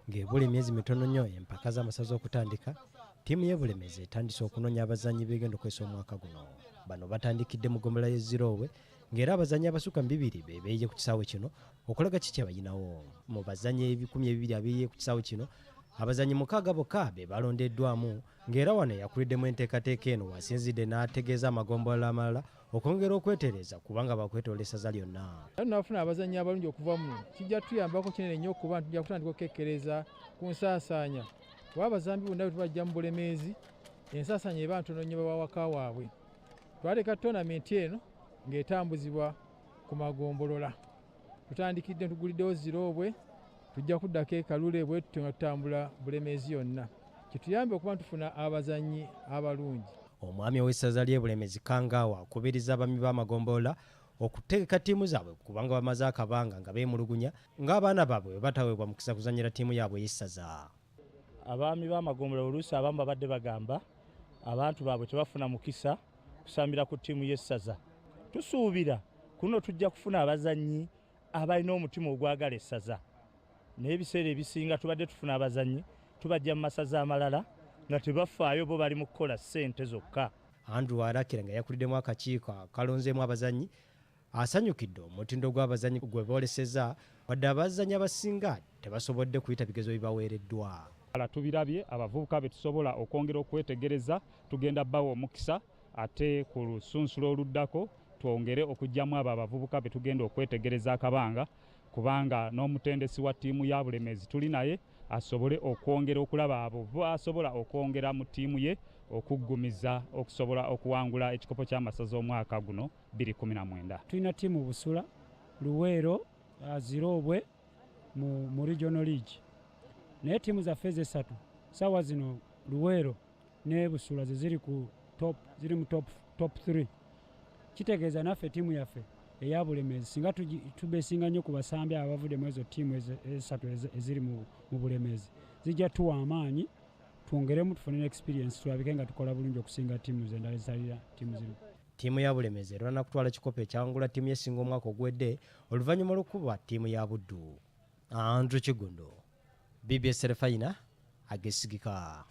Ng'ebula emyezi mitono nnyo empaka z'amasaza okutandika, ttiimu y'e Bulemeezi etandise okunoonya abazannyi b'egenda okukozesa omwaka guno. Bano batandikidde mu ggombolola y'e Zirobwe ng'era abazannyi abasukka mu 2 be beeyiye ku kisaawe kino okulaga ki kye balinawo. Mu bazannyi 200 abeeyiye ku kisaawe kino, abazannyi 6 bokka be balondeddwamu, ng'era wano yakuliddemu enteekateeka eno wasinzidde n'ategeeza amagombolola amalala okwongera okwetereeza kubanga bakwetoola essaza lyonna. Tunafuna abazannyi abalungi okuva muno, kijja tuyambako kinene nnyo okuba nti tujja kutandika okukekkereza ku nsaasaanya, kuba abazambi bonna bwe tubajja mu Bulemeezi ensaasaanya eba ntono nnyo bawaka waabwe. Twaleka toonamenti eno ng'etambuzibwa ku magombolola. Tutandikidde tuguliddewo Zirobwe, tujja kuddako e Kalule bwe tutyo nga tutambula Bulemeezi yonna, kituyambe okuba tufuna abazannyi abalungi. Omwami ow'essaza ly'e Bulemeezi Kangaawo akubiriza abaami b'amagombolola okutegeka ttiimu zaabwe kubanga bamaze akabanga nga beemulugunya ng'abaana baabwe bwe bataweebwa mukisa kuzannyira ttiimu yaabwe ey'essaza. Abaami b'amagombolola oluusi abamu babadde bagamba abantu baabwe tebafuna mukisa kusambira ku ttiimu y'essaza. Tusuubira kuno tujja kufuna abazannyi abalina omutima ogwagala essaza, naye ebiseera ebisinga tubadde tufuna abazannyi tubajja mu masaza amalala nga tebafaayo, bo bali mu kukola ssente zokka. Andrew Arakira nga yakuliddemu akakiiko akalonzeemu abazannyi asanyukidde omutindo gw'abazannyi gwe boolesezza wadde abazannyi abasinga tebasobodde kuyita bigezo bibaweereddwa. Tubirabye abavubuka be tusobola okwongera okwetegereza, tugenda bawa omukisa ate ku lusunsulo oluddako twongere okuggyamu abo abavubuka be tugenda okwetegereza akabanga, kubanga n'omutendesi wa ttiimu ya Bulemeezi tuli naye asobole okwongera okulaba abo basobola okwongera mu ttiimu ye okuggumiza okusobola okuwangula ekikopo ky'amasaza omwaka guno 2019. Tulina ttiimu Busula, Luweero, Zirobwe mu Regional League, naye ttiimu zaffe ez'essatu ssaawa zino Luweero ne Busula ze ziri ku top, ziri mu top 3. Kitegeeza naffe ttiimu yaffe eya Bulemeezi singa tubeesinga nnyo ku basambi abo abavudde mu ezo ttiimu ez'essatu eziri mu Bulemeezi, zijja tuwa amaanyi twongeremu tufune experience tulabike nga tukola bulungi okusinga ttiimu z'endala ezisalira ttiimu zino. Ttiimu ya Bulemeezi erwana kutwala kikopo ekyawangula ttiimu y'Essingo omwaka oguwedde oluvannyuma lw'okuba ttiimu ya Buddu. Andrew Kigundo, BBS Terefayina, agesigika.